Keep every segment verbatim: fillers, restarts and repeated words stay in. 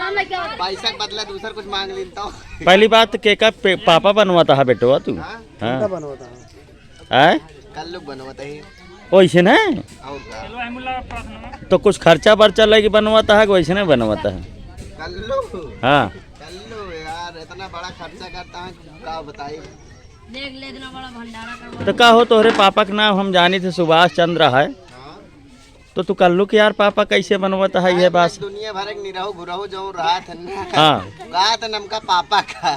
पैसा के बदला दूसर कुछ मांग लेता हूँ। पहली बात तो के का पे-, पापा बनवाता है बेटवा तू? हाँ? हाँ। का बनवाता है? आय? कल्लू बनवाता है। ओइसे ना? और का? तो कुछ खर्चा बर्चा लगे बनवाता है कि वैसे नहीं बनवाता है? कल्लू? हाँ। कल्लू यार, इतना बड़ा खर्चा करता है कि का बताई। देख ले, इतना बड़ा भंडारा करवा तो का हो, तोहरे पापा के नाम हम जानी थे सुभाष चंद्र है। हाँ। तो तू कल्लू के यार पापा कैसे बनवत है, ये अरे बात? दुनिया भर के निरहू घुरहू जो रहा था ना। हाँ। कहा था नमका पापा का।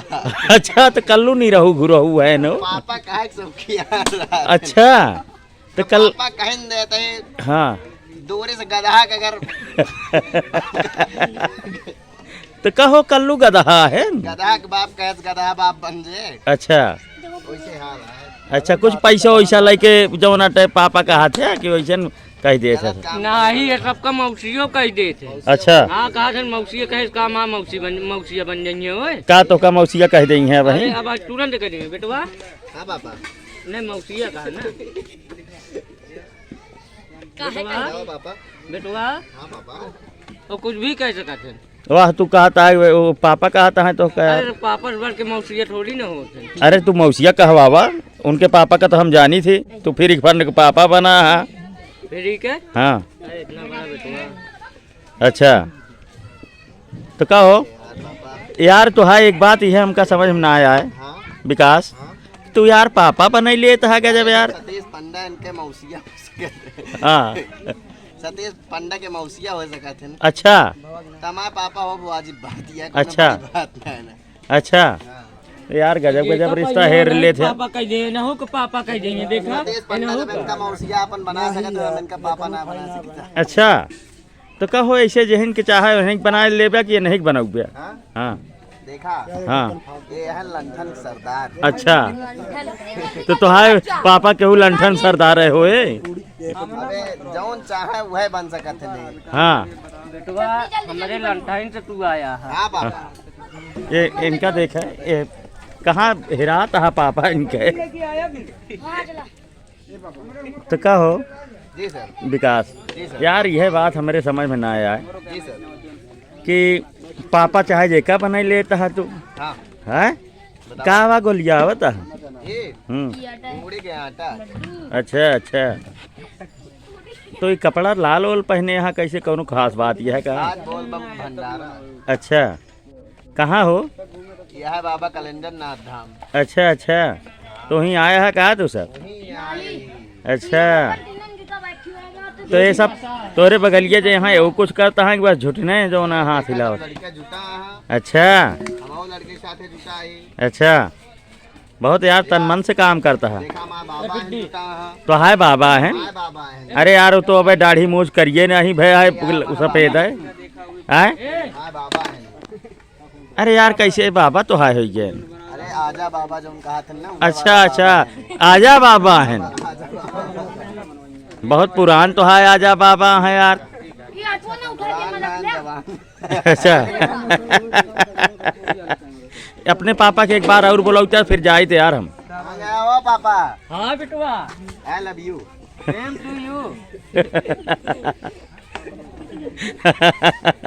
अच्छा, तो कल्लू निरहू घुरहू है नो? पापा का है, सब किया रहा था। अच्छा, तो तो कल पापा कहीं देते हैं। हाँ। दूरी से गधा के अगर तो कहो कल्लू गदहा है न? गदहा के बाप कहे से गदहा बाप बन जे। अच्छा। वैसे हाल है। अच्छा, कुछ पैसा वैसा लेके जौना टाइप पापा कहा थे कि वैसे न कह दिए थे। गलत काम नहीं, ये सबका मौसियो कह दिए थे। अच्छा। हाँ, कहा थे मौसिया कहे से काम, हाँ, मौसी बन, मौसिया बन जाइए ओए। का तो का मौसिया कह देई हैं अरे, वही? अब आज तुरंत कह देंगे, बेटवा। हाँ पापा। नहीं, मौसिया कहा ना। काहे बेटवा, का? हाँ पापा। बेटवा। हाँ पापा। वो कुछ भी कह सकत है। वाह, तू कहता है, वो, वो पापा कहता है तो कह। अरे, पापा से बढ़ के मौसिया थोड़ी ना होत है। अरे, तू मौसिया कहवावा, उनके पापा का तो हम जानी थी, तू फिर एक फंड के पापा बना है। फिर ही के? हाँ। अरे, इतना बड़ा बेटवा। अच्छा, तो का हो यार, तो हाँ, एक बात यह हमका समझ में ना आया है, हाँ। विकास, हाँ। तू यार पापा बनई लेत है गजब यार। सतीश पंडा इनके मौसिया। हाँ। सतीश पंडा के मौसिया हो सकत है। अच्छा। तमार पापा हो, वो अजीब बात है, कोनो अच्छा। बड़ी बात ना है ना। अच्छा। हाँ। यार, गजब, ये गजब का रिश्ता हेर लेत है। पापा कह दे, इनहू के पापा कह दे, ये देखा? सतीश पंडा इनहू जब का। इनका मौसिया अपन बना सकत है, हम इनका पापा ना बना सकते। अच्छा, तो कहो ऐसे जेहन के चाहे वहन के बना लेबे कि नहीं बनौबे? हाँ? हाँ। देखा? हाँ। ये है लंठन सरदार। अच्छा। तो तोहार पापा केहू लंठन सरदार है होए? अबे, जौन चाहे वह बन सकत है नहीं। हाँ। बेटवा, हमरे लंठन से तू आया है। हाँ, पापा। ये इनका देखे, ये कहाँ हेरात है पापा इनके? तो का हो जी सर। विकास, जी सर। यार, यह बात हमरे समझ में ना आया है जी सर। कि पापा चाहे जेका बनाई लेता है तू, हाँ। हैं? बताओ। का वा गोलियावत है? ये हम्म। मुड़ी के आटा। अच्छा, अच्छा। तो ये कपड़ा लाल ओल पहने यहाँ कैसे, कौनो खास बात यह है का? आज बोल बम भंडारा। अच्छा। कहाँ हो? यह है बाबा कलेंद्र नाथ धाम। अच्छा, अच्छा। तो वहीं आया है का तू सब? वहीं आए। अच्छा। तो ये सब तोरे बगलिया जे यहाँ एगो कुछ करता है कि बस झुटने जो ना हाथ हिलावत? लड़का जुटा है। अच्छा। हम और लड़के साथे जुटा है। अच्छा। बहुत यार तन मन से काम करता है। देखा, हमार बाबा हैं, बेटा, हाँ। तो हाय बाबा हैं। हाय बाबा हैं। अरे यार, वो तो अबे दाढ़ी मूछ करिए नहीं भे, हाय उ सफेद है। हैं? हाय बाबा हैं। अरे यार, कैसे बाबा तो हाय होई गए। अरे आजा बाबा, जो उनका हाथ है ना, वो अच्छा, वाला अच्छा, बाबा है। आजा बाबा हैं। आजा बाबा। बहुत पुरान तो है, आजा बाबा हैं यार। ये आठवां ना उठा के पुरान मलक ना ले। जवान। अच्छा। अपने पापा के एक बार और बुलाओ तो फिर जाइत यार हम। कहाँ गया हो पापा? हाँ बेटवा। I love you। Same to you।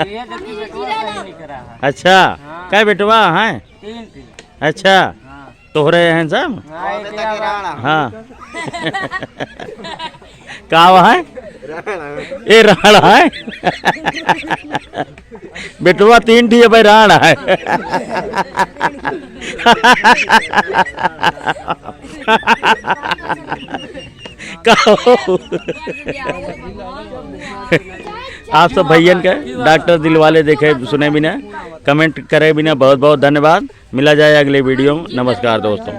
ये देखिए बेटवा सही नहीं करा है। अच्छा, हाँ। कै बेटवा हैं? तीन, तीन। अच्छा। हाँ। तोहरे हैं सब? हाँ, अबे एक तक राणा। हाँ। का है? राणा। ए, राणा है। बेटवा तीन ठी है भाई, राणा है। का हो? आप सब भैयन के डॉक्टर दिलवाले देखे सुने बिना, comment करे बिना बहुत बहुत धन्यवाद। मिला जाए अगले video में। नमस्कार दोस्तों।